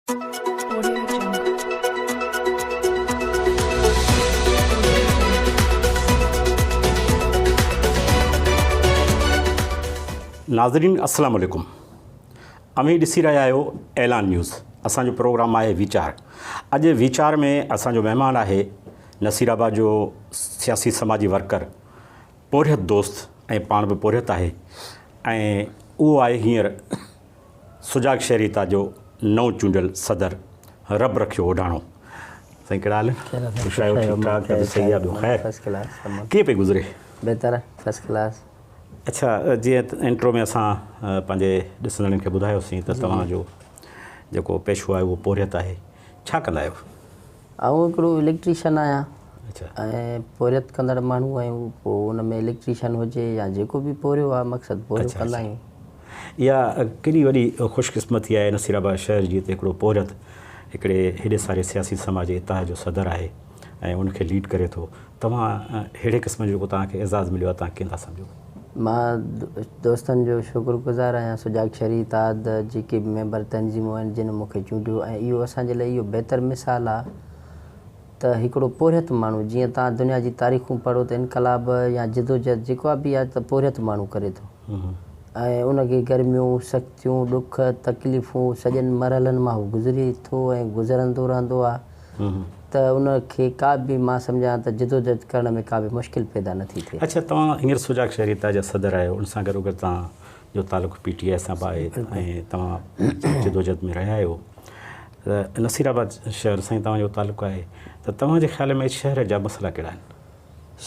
Audio Jungle. ناظرين السلام عليڪم اوهين ڏسي رهيا آهيو اعلان نيوز اسان جو پروگرام آهي ويچار اڄ ويچار ۾ اسان جو مهمان آهي نصير آباد جو سياسي سماجي ورڪر پورهيت دوست ۽ پاڻ به پورهيت آهي ۽ اهو آهي هينئر سجاڳ شهري اتحاد جو نئون چونڊيل صدر رب رکيو اوڍاڻو. سائين ڪهڙا حال آهن؟ خوش آهيو ٺيڪ ٺاڪ طبيعت صحيح آهي ٻيو خير ڪيئن پئي گذري؟ بهتر فرسٽ ڪلاس. اڇا جيئن انٽرو ۾ اسان پنهنجي ڏسندڙن کي ٻڌايوسين ته توهان جو جيڪو پيشو آهي اهو پورهيت آهي ڇا ڪندا آهيو؟ آئون هڪڙو اليڪٽريشن آهيان ۽ پورهيت ڪندڙ ماڻهو آهيون پوء ان ۾ اليڪٽريشن هجي يا جيڪو به پورهيو آهي مقصد پورهيو ڪندا آهيون. اها ڪيڏي وڏي خوش قسمتي آهي نصير آباد شهر جي ته هڪڙو پورهيت هڪڙي هيڏي ساري سياسي سماجي اتحاد جو صدر آهي ۽ ان کي ليڊ ڪري ٿو. توهان ههڙي قسم جو جيڪو توهان کي اعزاز مليو آهي توهان ڪيئن ٿا سمجهو؟ مان دوستن جو شڪر گذار آهيان سجاڳ شهري اتحاد جيڪي به ميمبر تنظيمون آهن جن مون کي چونڊيو ۽ اهو اسان جي لاء اهو بهتر مثال آهي ته هڪڙو پورهيت ماڻهو جيئن توهان دنيا جي تاريخون پڙهو ته انقلاب يا جدوجهد جيڪو به آهي ته پورهيت ماڻهو ڪري ٿو ۽ ان کي گرميون، سختيون، ڏک، تڪليفون سڄن مرحلن مان هو گذري ٿو ۽ گذرندو رهندو آهي ته ان کي ڪا به مان سمجهان ته جدوجهد ڪرڻ ۾ ڪا به مشڪل پيدا نه ٿي ٿئي. اڇا توهان هينئر سجاڳ شهري اتحاد جا صدر آهيو ان سان گڏوگڏ توهان جو تعلق پي ٽي آء سان به آهي ۽ توهان جدوجهد ۾ رهيا آهيو ته نصير آباد شهر سان ئي توهان جو تعلق آهي ته توهان جي خيال ۾ شهر جا مسئلا ڪهڙا آهن؟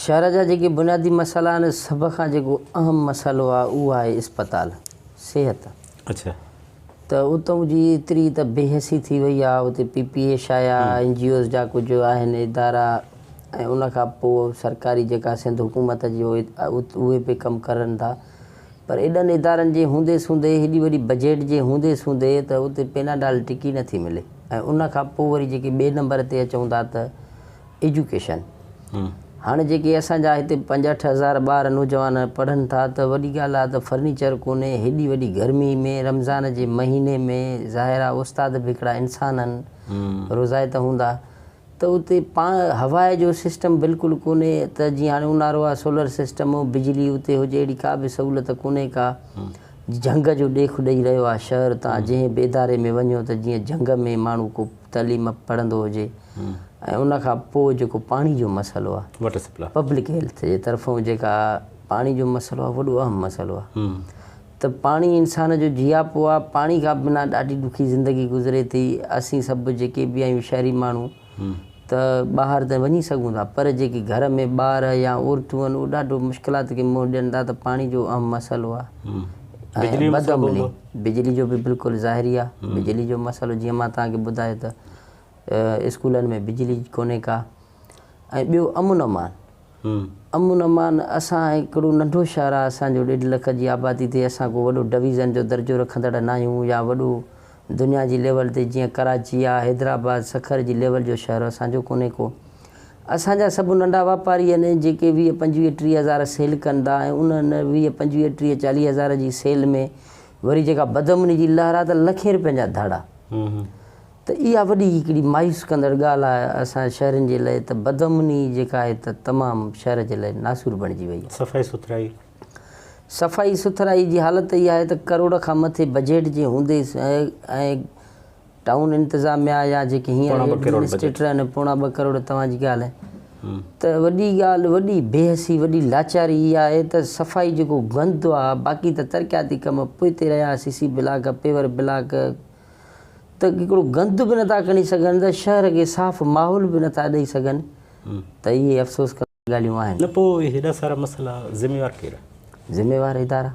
شهر جا جيڪي بنيادي مسئلا آهن سڀ کان جيڪو اهم مسئلو آهي اهو آهي اسپتال، صحت. اڇا. ته اتئون جي ايتري ته بي حسي ٿي وئي آهي اتي پي پي اي شايا اين جي اوز جا ڪجهه آهن ادارا ۽ ان کان پوء سرڪاري جيڪا سنڌ حڪومت جي اهي به ڪم ڪرن ٿا پر ايڏن ادارن جي هوندي سوندي هيڏي وڏي بجيٽ جي هوندي سوندي ته اتي پيناڊال ٽڪي نٿي ملي ۽ ان کان پوء وري جيڪي ٻئي نمبر تي اچون ٿا ته ايجوڪيشن هاڻي جيڪي اسان جا هتي پنج اٺ هزار ٻار نوجوان پڙهن ٿا ته وڏي ڳالهه آهي ته فرنيچر ڪونهي هيڏي وڏي گرمي ۾ رمضان جي مهيني ۾ ظاهر آهي استاد به هڪڙا انسان آهن روزائتا هوندا ته اتي پا هوا جو سسٽم بلڪل ڪونهي ته جيئن هاڻي اونهارو آهي سولر سسٽم بجلي اتي هجي اهڙي ڪا به سهولت ڪونهي ڪا جهنگ جو ڏيک ڏئي رهيو آهي شهر تان جنهن به اداري ۾ وڃو ته جيئن جهنگ ۾ ماڻهو ڪو تعليم پڙهندو هجي ۽ ان کان پوء جيڪو پاڻي جو مسئلو آهي واٽر سپلاء پبلڪ هيلٿ جي طرفون جيڪا پاڻي جو مسئلو آهي وڏو اهم مسئلو آهي ته پاڻي انسان جو جياپو آهي پاڻي کان بنا ڏاڍي ڏکي زندگي گذري ٿي اسين سڀ جيڪي به آهيون شهري ماڻهو ته ٻاهر ته وڃي سگهون ٿا پر جيڪي گهر ۾ ٻار يا عورتون آهن اهي ڏاڍو مشڪلات کي منهن ڏين ٿا ته پاڻي جو اهم مسئلو آهي ۽ بدامني بجلي جو به بلڪل ظاهري آهي بجلي جو مسئلو جيئن مان توهان کي ٻڌايو ته اسڪولن ۾ بجلي ڪونهي ڪا ۽ ٻيو امن امان امن امان اسان هڪڙو ننڍو شهر آهي اسان جو ڏيڍ لک جي آبادي تي اسان ڪو وڏو ڊويزن جو درجو رکندڙ نه آهيون يا وڏو دنيا جي ليول تي جيئن ڪراچي آ حيدرآباد سکر جي ليول جو شهر اسان جو ڪونهي ڪو اسان جا سڀ ننڍا واپاري آهن جيڪي 20 25 30 هزار سيل ڪن ٿا ۽ انهن 20 25 30 40 هزار جي سيل ۾ وري جيڪا بدامني جي لهر آ ته لکين روپين جا ڌاڙا ته اها وڏي هڪڙي مايوس ڪندڙ ڳالهه آهي اسان شهرين جي لئه ته بدامني جيڪا آهي ته تمام شهر جي لئه ناسور بڻجي وئي آهي. صفائي سٿرائي. صفائي سٿرائي جي حالت اها آهي ته ڪروڙ کان مٿي بجيٽ جي هوندي ۽ ٽائون انتظاميا يا جيڪي هينئر ايڊمنسٽريٽر آهن پوڻا ٻه ڪروڙ توهان جي ڳالهه ته وڏي ڳالهه وڏي بي حسي وڏي لاچاري اها آهي ته صفائي جيڪو گند آهي باقي ته ترقياتي ڪم پوئتي رهيا سي سي بلاڪ پيور بلاڪ ته هڪڙو گند به نٿا کڻي سگهن ته شهر کي صاف ماحول به نٿا ڏئي سگهن ته اهي افسوس ڪندڙ ڳالهيون آهن. نه پوء هيڏا سارا مسئلا ذميوار ڪير آهي؟ ذميوار ادارا.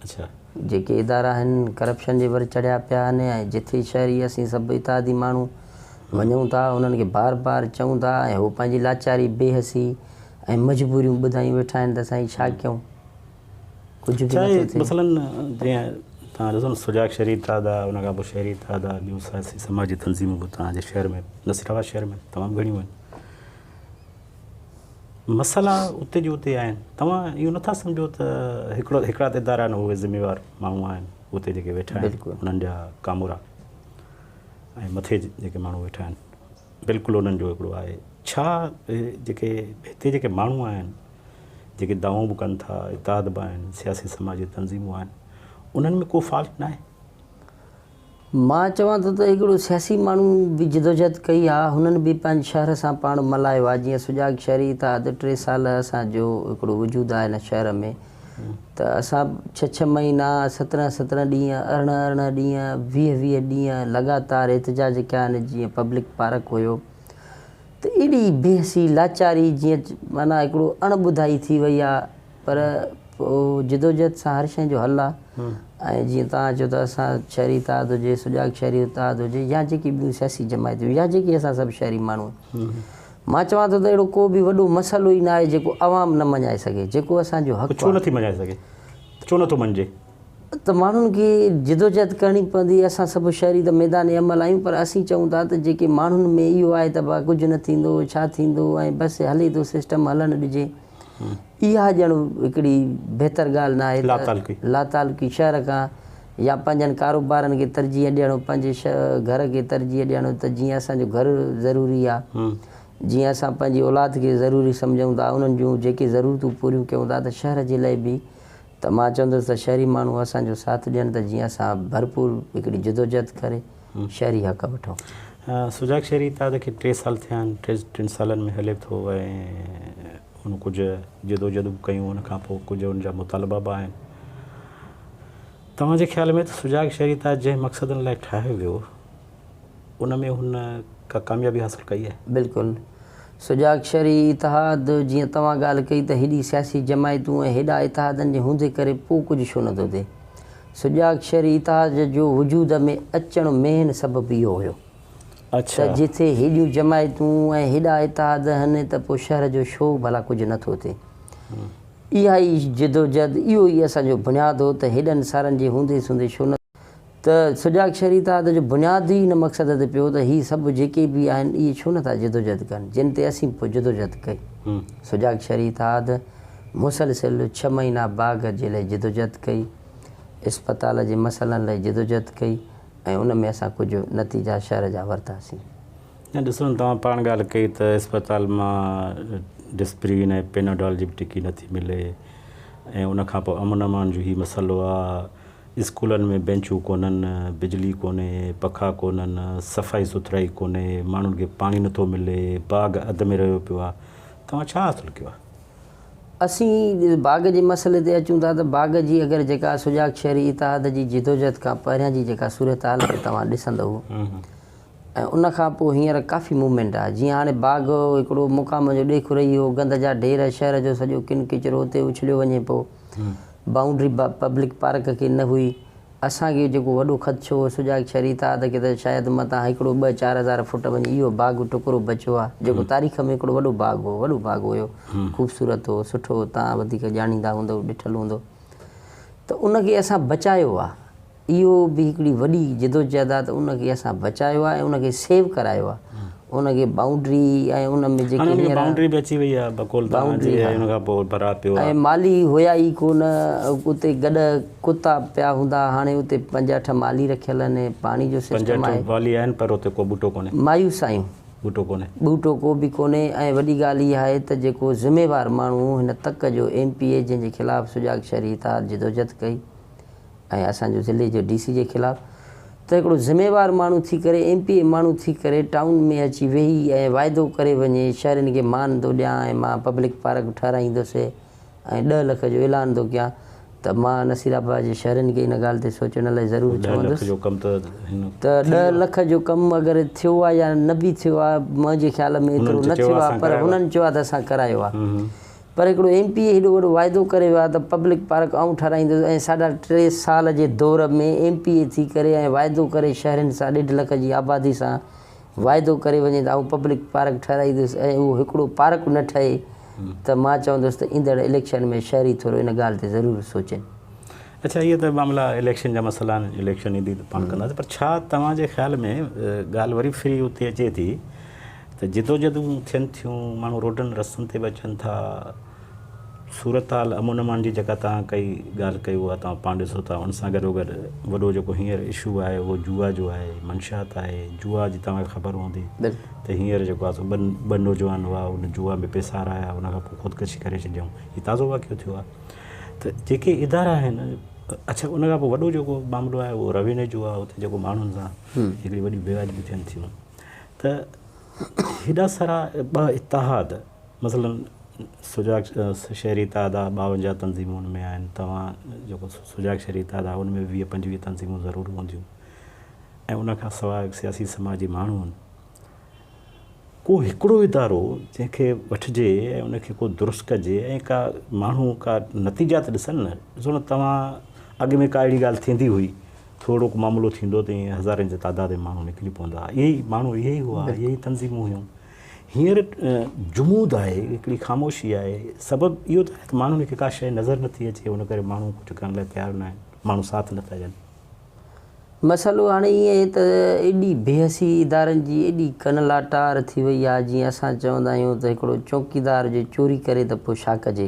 اڇا. جيڪي ادارا آهن ڪرپشن جي ور چڙهيا پيا آهن ۽ جٿي شهري اسين سڀ اتحادي ماڻهو وڃون ٿا انهن کي بار بار چئون ٿا ۽ هو پنهنجي لاچاري بي حسي ۽ مجبوريون ٻڌايون ويٺا آهن ته سائين ڇا ڪيون. ڪجهه به نٿو ٿئي. مثلاً جيئن توهان ڏسو نه سجاڳ شهري اتحاد آهي ان کان پوء شهري اتحاد آهي ٻيون سياسي سماجي تنظيمون به توهان جي شهر ۾ نصير آباد شهر ۾ تمام گهڻيون آهن مسئلا اتي جو اتي آهن توهان اهو نٿا سمجهو ته هڪڙو هڪڙا ته ادارا آهن اهي ذميوار ماڻهو آهن اتي جيڪي ويٺا آهن انهن جا ڪامورا. ۽ مٿي جيڪي ماڻهو ويٺا آهن بلڪل انهن جو هڪڙو آهي ڇا جيڪي هتي جيڪي ماڻهو آهن جيڪي دعوائون به ڪن ٿا اتحاد به آهن سياسي سماجي تنظيمون آهن انهن ۾ ڪو فالٽ ناهي؟ مان چوان ٿو ته هڪڙو سياسي ماڻهو به جدوجهد ڪئي آ هنن به پنهنجي شهر سان پاڻ ملهايو آ جيئن سجاڳ شهري اتحاد ٽي سال اسان جو هڪڙو وجود آ هن شهر ۾ ته اسان ڇهه ڇهه مهينا سترهن سترهن ڏينهن ارڙهن ارڙهن ڏينهن ويهه ويهه ڏينهن لڳاتار احتجاج ڪيا آهن جيئن پبلڪ پارڪ هيو ته ايڏي بي حسي لاچاري جيئن معنيٰ هڪڙو اڻ ٻڌائي ٿي وئي آ پر پوء جدوجهد سان هر شيء جو حل آ ۽ جيئن توهان چيو ته اسان شهري اتحاد هجي سجاڳ شهري اتحاد هجي يا جيڪي ٻيون سياسي جماعتون يا جيڪي اسان سڀ شهري ماڻهو مان چوان ٿو ته اهڙو ڪو به وڏو مسئلو ئي ناهي جيڪو عوام نه مڃائي سگهي جيڪو اسان جو حق ڇو نٿي مڃائي سگهي ڇو نٿو مڃجي؟ ته ماڻهن کي جدوجهد ڪرڻي پوندي اسان سڀ شهري ته ميدان عمل آهيون پر اسين چئون ٿا ته جيڪي ماڻهن ۾ اهو آهي ته ڀا ڪجهه نه ٿيندو ڇا ٿيندو ۽ بس هلي ٿو سسٽم هلڻ ڏجي اها ڄڻ هڪڙي بهتر ڳالهه نه آهي ته لاتعلقي شهر کان يا پنهنجن ڪاروبارن کي ترجيح ڏيڻ پنهنجي گهر کي ترجيح ڏيڻ ته جيئن اسان جو گهر ضروري آهي جيئن اسان پنهنجي اولاد کي ضروري سمجهون ٿا انهن جون جيڪي ضرورتون پوريون ڪيون ٿا ته شهر جي لئه به ته مان چوندس ته شهري ماڻهو اسان جو ساٿ ڏين ته جيئن اسان ڀرپور هڪڙي جدوجهد ڪري شهري حق وٺون. سجاڳ شهري اتحاد کي ٽي سال ٿيا آهن، ٽن سالن ۾ هلي ٿو ۽ ان ڪجهه جدوجهدون به ڪيون ان کان پوء ڪجهه ان جا مطالبا به آهن. توهان جي خيال ۾ ته سجاڳ شهري اتحاد جنهن مقصدن لاء ٺاهيو ويو ان ۾ هن ڪا ڪاميابي حاصل ڪئي آهي؟ بلڪل. سجاڳ شهري اتحاد جيئن توهان ڳالهه ڪئي ته هيڏي سياسي جماعتون ۽ هيڏا اتحادن جي هوندي ڪري پوء ڪجهه ڇو نٿو ٿئي؟ سجاڳ شهري اتحاد جو وجود ۾ اچڻ مين سبب اهو هيو ته جتي هيڏيون جماعتون ۽ هيڏا اتحاد هن ته پوء شهر جو ڇو ڀلا ڪجهه نٿو ٿئي؟ اها ئي جدوجهد اهو ئي اسان جو بنياد هو ته هيڏن سارن جي هوندي سوندي ڇو نه ته سجاڳ شهري اتحاد جو بنياد ئي ان مقصد تي پيو ته هي سڀ جيڪي به آهن اهي ڇو نٿا جدوجهد ڪن جن تي اسين پوء جدوجهد ڪئي. سجاڳ شهري اتحاد مسلسل ڇهه مهينا باغ جي لئه جدوجهد ڪئي، اسپتال جي مسئلن لئه جدوجهد ڪئي ۽ ان ۾ اسان ڪجهه نتيجا شهر جا ورتاسين. نه ڏسو نه توهان پاڻ ڳالهه ڪئي ته اسپتال مان ڊسپرين ۽ پيناڊول جي به ٽڪي نٿي ملي ۽ ان کان پوء امن امان جو هي مسئلو آ اسڪولن ۾ بينچون ڪونهن، بجلي ڪونهي، پکا ڪونهن، صفائي سٿرائي ڪونهي، ماڻهن کي پاڻي نٿو ملي، باغ اڌ ۾ رهيو پيو آهي، توهان ڇا حاصل ڪيو آهي؟ اسين باغ جي مسئلي تي اچون ٿا ته باغ جي اگر جيڪا سجاڳ شهري اتحاد جي جدوجهد کان پهريان جي جيڪا صورتحال کي توهان ڏسندؤ ۽ ان کان پوء هينئر ڪافي موومينٽ آهي جيئن هاڻي باغ هڪڙو مقام جو ڏيک رهي ويو گند جا ڍير شهر جو سڄو ڪن ڪچرو اتي اڇليو وڃي پيو بائونڊري پبلڪ پارڪ کي نه هئي. اسان کي جيڪو وڏو خدشو هو سجاڳ شهري اتحاد کي ته شايد متان هڪڙو ٻه 4000 فوٽ وڃي اهو باغ ٽڪرو بچيو آ جيڪو تاريخ ۾ هڪڙو وڏو باغ هو وڏو باغ هيو خوبصورت هو سٺو هو توهان وڌيڪ ڄاڻيندا هوندؤ ڏٺل هوندو ته ان کي اسان بچايو آ اهو به هڪڙي وڏي جدوجهد آ ته ان کي اسان بچايو آ ۽ ان کي سيو ڪرايو آ ان کي بائونڊري ۽ ان ۾ جيڪي هاڻي ان کي بائونڊري به اچي وئي آ بقول توهان جي ۽ ان کان پوء ڀرا پيو آ. ۽ مالي هيا ئي ڪو نه اتي گڏهه ڪتا پيا هوندا هاڻي اتي پنج اٺ مالي رکيل آهن پاڻي جو سسٽم آهي. پنج اٺ مالي آهن پر اتي ڪو ٻوٽو ڪونهي. مايوس آهيون. ٻوٽو ڪونهي. ٻوٽو ڪو به ڪونهي ۽ وڏي ڳالهه اها آهي ته جيڪو ذميوار ماڻهو هن تڪ جو ايم پي اي جنهن جي خلاف سجاڳ شهري اتحاد جدوجھد ڪئي ۽ اسان جو ضلعي جو ڊي سي جي خلاف ته هڪڙو ذميوار ماڻهو ٿي ڪري ايم پي اي ماڻهو ٿي ڪري ٽائون ۾ اچي ويهي ۽ واعدو ڪري وڃي شهرين کي مان ٿو ڏيان ۽ مان پبلڪ پارڪ ٺهرائيندس ۽ 10 لک جو اعلان ٿو ڪيان ته مان نصير آباد جي شهرين کي ان ڳالهه تي سوچڻ لاء ضرور چوندس ته 10 لک جو ڪم اگر ٿيو آهي يا نه به ٿيو آهي منهنجي خيال ۾ ايترو نه ٿيو آهي پر هنن چيو آهي ته اسان ڪرايو آهي پر هڪڙو ايم پي اي هيڏو وڏو واعدو ڪري ويو آهي ته پبلڪ پارڪ آئون ٺهرائيندس ۽ ساڍا ٽي سال جي دور ۾ ايم پي اي ٿي ڪري ۽ واعدو ڪري شهرين سان ڏيڍ لک جي آبادي سان واعدو ڪري وڃي ته آئون پبلڪ پارڪ ٺهرائيندس ۽ اهو هڪڙو پارڪ نه ٺهي ته مان چوندس ته ايندڙ اليڪشن ۾ شهري ٿورو ان ڳالهه تي ضرور سوچين. اڇا اهي ته معاملا اليڪشن جا مسئلا آهن اليڪشن ايندي ته پاڻ ڪنداسين پر ڇا توهان جي خيال ۾ ڳالهه وري ڦري اتي اچي ٿي ته جدوجھدون ٿين ٿيون، ماڻهو روڊن رستن تي به اچن ٿا، صورتحال امن امان جي جيڪا توهان ڪئي ڳالهه ڪئي اها توهان پاڻ ڏسو ٿا ان سان گڏو گڏ وڏو جيڪو هينئر اشو آهي اهو جوا جو آهي منشيات آهي جوا جي توهان کي خبر هوندي ته هينئر جيڪو آهي سو ٻه ٻه نوجوان هئا ان جوا ۾ پئسا هارايا ان کان پوء خودڪشي ڪري ڇڏيائون هي تازو واقعو ٿيو آهي ته جيڪي ادارا آهن اڇا ان کان پوء وڏو جيڪو معاملو آهي اهو روينيو جو آهي اتي جيڪو ماڻهن سان هڪڙي وڏي بيواجبي ٿين ٿيون ته هيڏا سارا ٻه اتحاد مثلاً سجاڳ شهري اتحاد آ 52 تنظيمون ان ۾ آهن توهان جيڪو سجاڳ شهري اتحاد آ ان ۾ به 20 25 تنظيمون ضرور هونديون ۽ ان کان سواء سياسي سماجي ماڻهو آهن ڪو هڪڙو ادارو جنهن کي وٺجي ۽ ان کي ڪو درست ڪجي ۽ ڪا ماڻهو ڪا نتيجا ته ڏسن نه ڏسو نه توهان اڳ ۾ ڪا اهڙي ڳالهه ٿيندي هئي ٿورو ڪو معاملو ٿيندو ته ائين هزارن جي تعداد ۾ ماڻهو نڪري پوندا اهي ئي ماڻهو اهي ئي هئا اهي ئي تنظيمون هيون هينئر جمود آهي هڪڙي خاموشي آهي سبب اهو ته آهي ته ماڻهن کي ڪا شيء نظر نٿي اچي ان ڪري ماڻهو ڪجهه ڪرڻ لاء تيار نه آهن ماڻهو ساٿ نٿا ڏين. مسئلو هاڻي ائين آهي ته ايڏي بيحسي ادارن جي ايڏي ڪن لاٽار ٿي وئي آهي جيئن اسان چوندا آهيون ته هڪڙو چوڪيدار جي چوري ڪري ته پوء ڇا ڪجي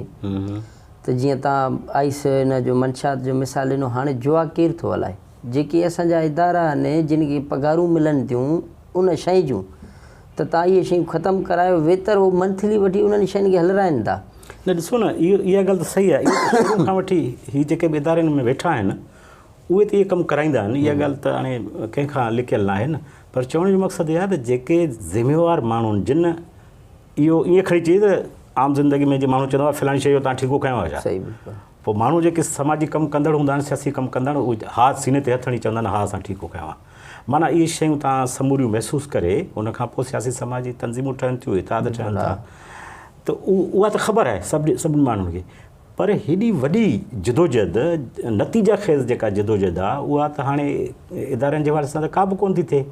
ته جيئن توهان آئس ان جو منشيات جو مثال ڏنو هاڻي جوا ڪير ٿو هلائي جيڪي اسان جا ادارا آهن جن کي پگهارون ملن ٿيون ان شيء جون ته توهان اهي شيون ختم ڪرايو ويتر هو منٿلي وٺي انهن شين کي هلرائين ٿا. نه ڏسو نه اهو اها ڳالهه ته صحيح آهي اهو ته شروع کان وٺي هي جيڪي به ادارن ۾ ويٺا آهن اهي ته اهي ڪم ڪرائيندا آهن اها ڳالهه ته هاڻي ڪنهن کان لڪيل ناهي نه پر چوڻ جو مقصد اهو آهي ته جيڪي ذميوار ماڻهو آهن جن اهو ائين کڻي چئجي ته عام زندگي ۾ جيئن ماڻهو چوندو آهي فلاڻي شيء جو توهان ٺيڪو کنيو آهي ڇا صحيح بلڪل پوء ماڻهو جيڪي سماجي ڪم ڪندڙ هوندا آهن سياسي ڪم ڪندڙ اهي ها سيني تي هٿ هڻي چوندا آهن ها اسان ٺيڪو کنيو آهي معنيٰ اهي شيون توهان سموريون محسوس ڪري ان کان پوء سياسي سماجي تنظيمون ٺهن ٿيون اتحاد ٺهن ٿا ته اها ته خبر آهي سڀ سڀني ماڻهن کي پر هيڏي وڏي جدوجهد نتيجا خيز جيڪا جدوجهد آهي اها ته هاڻي ادارن جي حوالي سان ته ڪا به ڪونه ٿي ٿئي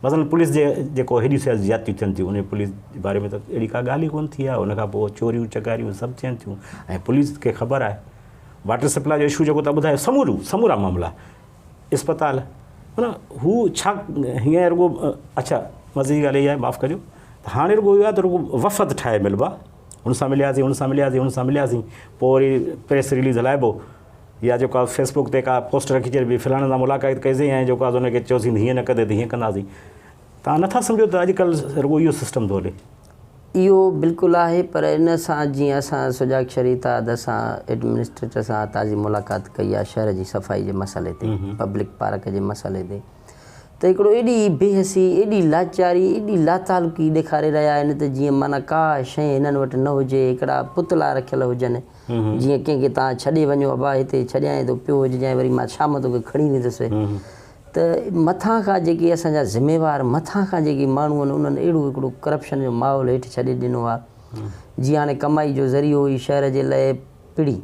مثلاً پوليس جي جيڪو هيڏيون سياسي زيادتيون ٿين ٿيون ان پوليس جي باري ۾ ته اهڙي ڪا ڳالهه ئي ڪونه ٿي آهي ان کان پوء چوريون چڪاريون سڀ ٿين ٿيون ۽ پوليس کي خبر آهي واٽر سپلاء جو اشو جيڪو تان ٻڌايو سموريون سمورا معاملا اسپتال معنيٰ هو ڇا هينئر رڳو اڇا مزي جي ڳالهه اها آهي معاف ڪجو ته هاڻي رڳو اهو آهي ته رڳو وفد ٺاهي ملبا هن سان ملياسين هن سان ملياسين هن سان ملياسين پوء وري پريس رليز هلائبو يا جيڪو آهي فيسبوڪ تي ڪا پوسٽ رکي ڇڏبي فلاڻي سان ملاقات ڪئيسين ۽ جيڪو آهي ان کي چيوسين هيئن نه ڪندي ته هيئن ڪنداسين توهان نٿا سمجهو ته اڄڪلهه رڳو اهو سسٽم ٿو هلي. اهو بلڪل آهي پر ان سان جيئن اسان سجاڳ شھري اتحاد سان ايڊمنسٽريٽر سان تازي ملاقات ڪئي آهي شهر جي صفائي جي مسئلي تي پبلڪ پارڪ جي مسئلي تي ته هڪڙو ايڏي بي حسي ايڏي لاچاري ايڏي لاتعلقي ڏيکاري رهيا آهن ته جيئن معنيٰ ڪا شيء هنن وٽ نه هجي هڪڙا پتلا رکيل هجن جيئن ڪنهن کي تان ڇڏي وڃو ابا هتي ڇڏيائين ٿو پيو هججانء وري مان شام توکي کڻي ويندس ته مٿان کان جيڪي اسان جا ذميوار مٿان کان جيڪي ماڻهو آهن انهن اهڙو هڪڙو ڪرپشن جو ماحول هيٺ ڇڏي ڏنو آهي جيئن هاڻي ڪمائي جو ذريعو هئي شهر جي لئه پڙي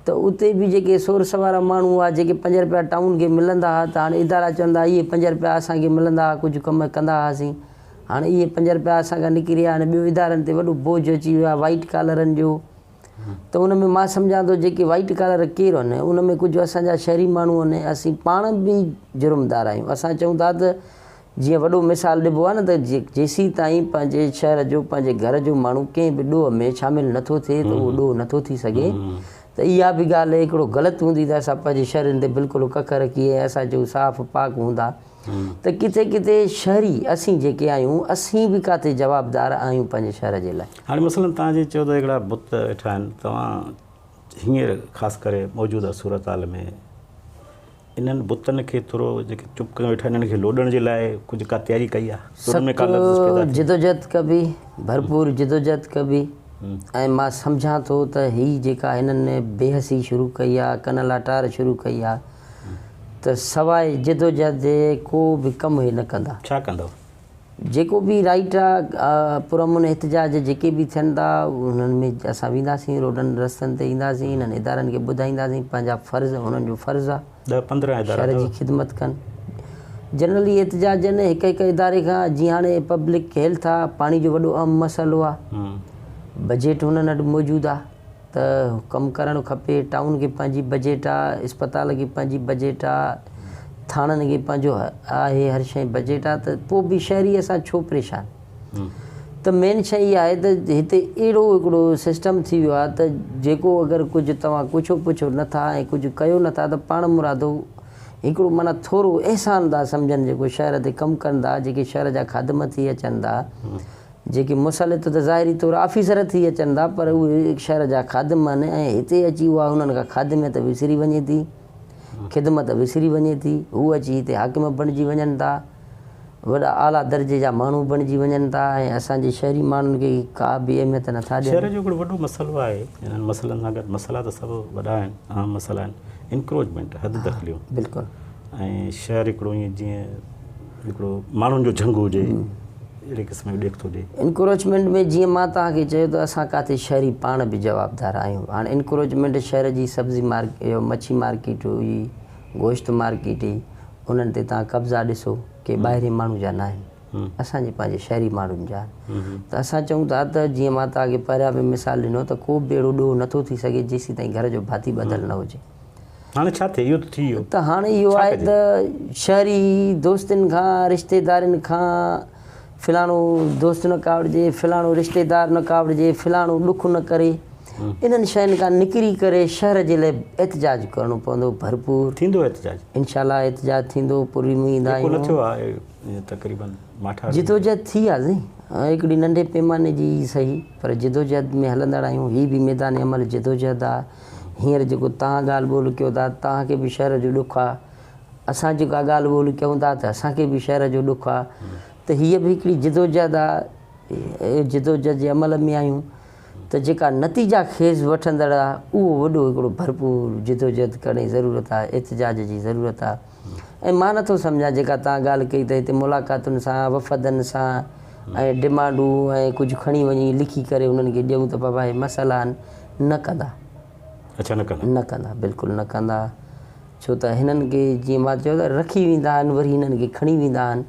ته اتي به جيڪي سورس وارا ماڻهو هئا جيڪي پنج رپيا ٽائون کي ملندا هئا ته هاڻي ادارا چوندا اهي پنج رپيا اسان کي ملندا هئا ڪجهه ڪم ڪندا هئاسين هاڻي اهي پنج رپيا اسان کان نڪري ويا هاڻي ٻيو ادارن تي وڏو بوجهه اچي ويو آهي وائيٽ ڪالرن جو ته ان ۾ مان سمجهان ٿو جيڪي وائيٽ ڪالر ڪير آهن ان ۾ ڪجهه اسان جا شهري ماڻهو آهن اسين پاڻ به جرمدار آهيون اسان چئون ٿا ته جيئن وڏو مثال ڏبو آهي نه ته جيسين تائين پنهنجي شهر جو پنهنجي گهر جو ماڻهو ڪنهن به ڏوهه ۾ شامل نٿو ٿئي ته اهو ڏوهه نٿو ٿي سگهي ته اها به ڳالهه هڪڙو غلط هوندي ته اسان پنهنجي شهرين تي بلڪل ڪک رکي ۽ اسان چئون صاف پاڪ هوندا ته ڪٿي ڪٿي شهري اسين جيڪي آهيون اسين به ڪاٿي جوابدار آهيون پنهنجي شهر جي لاء. هاڻي مثلاً توهان جي چيو ته هڪڙا بت ويٺا آهن توهان هينئر خاص ڪري موجوده صورتحال ۾ انهن بتن کي ٿورو جيڪي چپ ڪيو ويٺا آهن انهن کي لوڏڻ جي لاء ڪجهه ڪا تياري ڪئي آهي انهن ۾ ڪا لفظ پيدا ٿي جدوجهد ڪبي ڀرپور جدوجهد ڪبي ۽ مان سمجهان ٿو ته هي جيڪا هنن بيحسي شروع ڪئي آهي ڪن لاٽار شروع ڪئي آهي ته سواء جدوجهد جي ڪو به ڪم هي نه ڪندا. ڇا ڪندؤ؟ جيڪو به رائيٽ آ پرامن احتجاج جيڪي به ٿين ٿا انهن ۾ اسان وينداسين روڊن رستن تي اينداسين انهن ادارن کي ٻڌائينداسين پنهنجا فرض انهن جو فرض آ ڏهه پندرهن ادارا شهر جي خدمت ڪن جنرلي احتجاجن هڪ هڪ اداري کان جيئن هاڻي پبلڪ هيلٿ آ پاڻي جو وڏو اهم مسئلو آ بجيٽ هنن وٽ موجود آ ته ڪم ڪرڻ کپي، ٽائون کي پنهنجي بجيٽ آ، اسپتال کي پنهنجي بجيٽ آ، ٿاڻن کي پنهنجو آهي هر شيء بجيٽ آ ته پوء به شهري اسان ڇو پريشان؟ ته مين شيء اها آهي ته هتي اهڙو هڪڙو سسٽم ٿي ويو آهي ته جيڪو اگر ڪجهه توهان ڪڇو پڇو نه ٿا ۽ ڪجهه ڪيو نه ٿا ته پاڻ مرادو هڪڙو معنيٰ ٿورو احسان ٿا سمجهن جيڪو شهر تي ڪم ڪن ٿا جيڪي شهر جا خادم ٿي اچن ٿا جيڪي مسلط ته ظاهري طور آفيسر ٿي اچن ٿا پر اهي شهر جا خادم آهن ۽ هتي اچي اها انهن کان خادميت وسري وڃي ٿي خدمت وسري وڃي ٿي هو اچي هتي حاڪم بڻجي وڃن ٿا وڏا اعليٰ درجي جا ماڻهو بڻجي وڃن ٿا ۽ اسان جي شهري ماڻهن کي ڪا به اهميت نه ٿا ڏين. شهر جو هڪڙو وڏو مسئلو آهي، انهن مسئلن سان گڏ مسئلا ته سڀ وڏا آهن، اهم مسئلا آهن، انڪروچمينٽ، حد دخليون. بلڪل. ۽ شهر هڪڙو ائين جيئن هڪڙو ماڻهن جو جهنگ هجي اهڙي قسم جو ڏيک ٿو ڏئي. انڪروچمينٽ ۾ جيئن مان توهان کي چيو ته اسان ڪاٿي شهري پاڻ به جوابدار آهيون. هاڻ انڪروچمينٽ شهر جي سبزي مارڪيٽ، مڇي مارڪيٽ هئي، گوشت مارڪيٽ هئي، انهن تي توهان قبضا ڏسو ڪي ٻاهرين ماڻهو جا ناهن اسان جي پنهنجي شهري ماڻهن جا آهن ته اسان چئون ٿا ته جيئن مان توهان کي پهريان به مثال ڏنو ته ڪو به اهڙو ڏوهه نٿو ٿي سگهي جيسين تائين گهر جو ڀاتي ٻڌل نه هجي. هاڻي ڇا ٿئي اهو ته ٿي ويو. ته هاڻي اهو آهي ته شهري دوستن کان رشتيدارين کان فلاڻو دوست نه ڪاوڙجي فلاڻو رشتيدار نه ڪاوڙجي فلاڻو ڏک نه ڪري انهن شين کان نڪري ڪري شهر جي لاء احتجاج ڪرڻو پوندو ڀرپور. ٿيندو احتجاج؟ انشاء الله احتجاج ٿيندو پوري اميد آهيون. جيڪو نه ٿيو آهي تقريبن ماٺار. جدوجهد ٿي آ سائين هڪڙي ننڍي پيماني جي ئي سهي پر جدوجهد ۾ هلندڙ آهيون هي به ميدان عمل جدوجهد آ هينئر جيڪو توهان ڳالهه ٻولهه ڪيو ٿا توهان کي به شهر جو ڏک آ اسان جيڪا ڳالهه ٻولهه ڪيون ٿا ته اسان کي به شهر جو ڏک آ ته هيء به هڪڙي جدوجهد آ جدوجهد جي عمل ۾ آهيون ته جيڪا نتيجا خيز وٺندڙ آ اهو وڏو هڪڙو ڀرپور جدوجهد ڪرڻ جي ضرورت آ احتجاج جي ضرورت آ ۽ مان نٿو سمجهان جيڪا توهان ڳالهه ڪئي ته هتي ملاقاتن سان وفدن سان ۽ ڊمانڊون ۽ ڪجهه کڻي وڃي لکي ڪري انهن کي ڏيون ته بابا هي مسئلا آهن نه ڪندا. اڇا نه ڪندا. نه ڪندا بلڪل نه ڪندا ڇو ته هنن کي جيئن مان چيو ته رکي ويندا آهن وري هنن کي کڻي ويندا آهن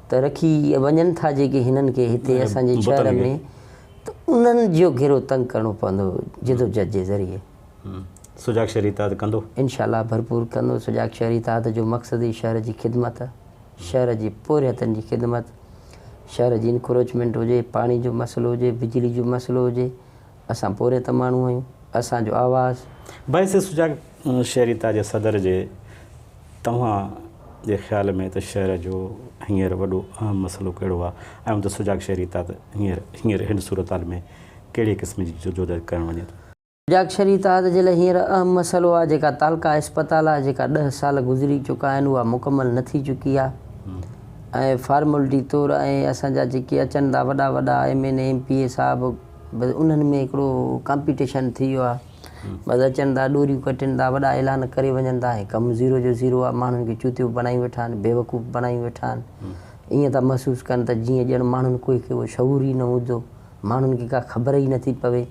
ته رکي وڃن ٿا جيڪي هنن کي هتي اسان جي شهر ۾ ته انهن جو گهيرو تنگ ڪرڻو پوندو جدوجھد جي ذريعي. سجاڳ شهري اتحاد ڪندو؟ انشاء الله ڀرپور ڪندو. سجاڳ شهري اتحاد جو مقصد ئي شهر جي خدمت، شهر جي پورهيتن جي خدمت، شهر جي انڪروچمينٽ هجي، پاڻي جو مسئلو هجي، بجلي جو مسئلو هجي، اسان پورهيت ماڻهو آهيون، اسان جو آواز. باعث سجاڳ شهري اتحاد جي صدر جي توهان جي خيال ۾ ته شهر جو هينئر وڏو اهم مسئلو ڪهڙو آهي ۽ ان تي سجاڳ شهري اتحاد هينئر هينئر هن صورتحال ۾ ڪهڙي قسم جي جدوجهد ڪرڻ وڃي ٿو؟ سجاڳ شهري اتحاد جي لاء هينئر اهم مسئلو آهي جيڪا تعلقه اسپتال آهي جيڪا ڏهه سال گذري چڪا آهن اها مڪمل نه ٿي چڪي آهي ۽ فارملٽي طور ۽ اسان جا جيڪي اچن ٿا وڏا وڏا M N A M P A صاحب بس انهن ۾ هڪڙو ڪامپيٽيشن ٿي ويو آهي بس اچن ٿا ڏوريون ڪٽين ٿا وڏا اعلان ڪري وڃن ٿا ۽ ڪم زيرو جو زيرو آهي ماڻهن کي چوتيو بڻايون ويٺا آهن بيوقوف بڻايون ويٺا آهن ائين ٿا محسوس ڪن ته جيئن ڄڻ ماڻهن ڪوئي کي اهو شعور ئي نه هوندو ماڻهن کي ڪا خبر ئي نٿي پوي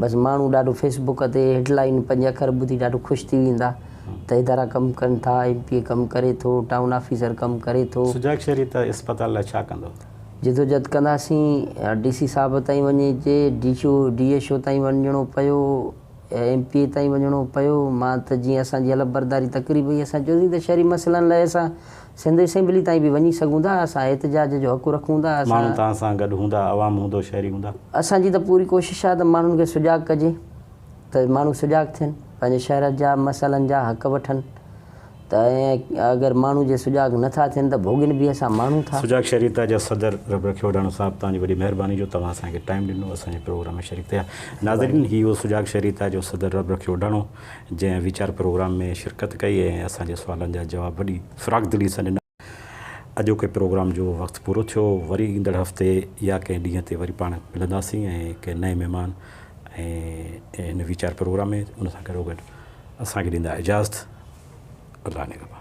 بس ماڻهو ڏاڍو فيس بڪ تي هيڊ لائين پنج اکر ٻڌي ڏاڍو خوش ٿي ويندا ته ادارا ڪم ڪن ٿا ايم پي اي ڪم ڪري ٿو ٽائون آفيسر ڪم ڪري ٿو. سجاڳ شهري ته اسپتال لاء ڇا ڪندو؟ جدوجھد ڪنداسين ڊي سي صاحب تائين وڃي جي ڊي شو ڊي ايش او تائين وڃڻو پيو ايم پي اي تائين وڃڻو پيو مان ته جيئن اسان جي حلف برداري تقريب هئي اسان چيوسين ته شھري مسئلن لاء اسان سنڌ اسيمبلي تائين به وڃي سگهون ٿا اسان احتجاج جو حق رکون ٿا اسان ماڻهو توهان سان گڏ هوندا عوام هوندو شھري هوندا. اسان جي ته پوري ڪوشش آهي ته ماڻهن کي سجاڳ ڪجي ته ماڻهو سجاڳ ٿين پنهنجي شهر جا مسئلن جا حق وٺن. ته ۽ اگر ماڻهو جي سجاڳ نه ٿا ٿين ته ڀوڳين به اسان ماڻهو ٿا. سجاڳ شريتا جا صدر رب رکيو وڏاڻو صاحب توهان جي وڏي مهرباني جو توهان اسان کي ٽائيم ڏنو اسان جي پروگرام ۾ شريڪ ٿيا ناظرين هي هو سجاڳ شريتا جو صدر رب رکيو وڏاڻو جنهن ويچار پروگرام ۾ شرڪت ڪئي ۽ اسان جي سوالن جا جواب وڏي فراخ دلي سان ڏنا اڄوڪي پروگرام جو وقت پورو ٿيو وري ايندڙ هفتي يا ڪنهن ڏينهن تي وري پاڻ ملنداسين ۽ ڪنهن نئين مهمان ۽ هن ويچار پروگرام ۾ ان سان گڏوگڏ اسان کي ڏيندا اجازت الله نگهبان.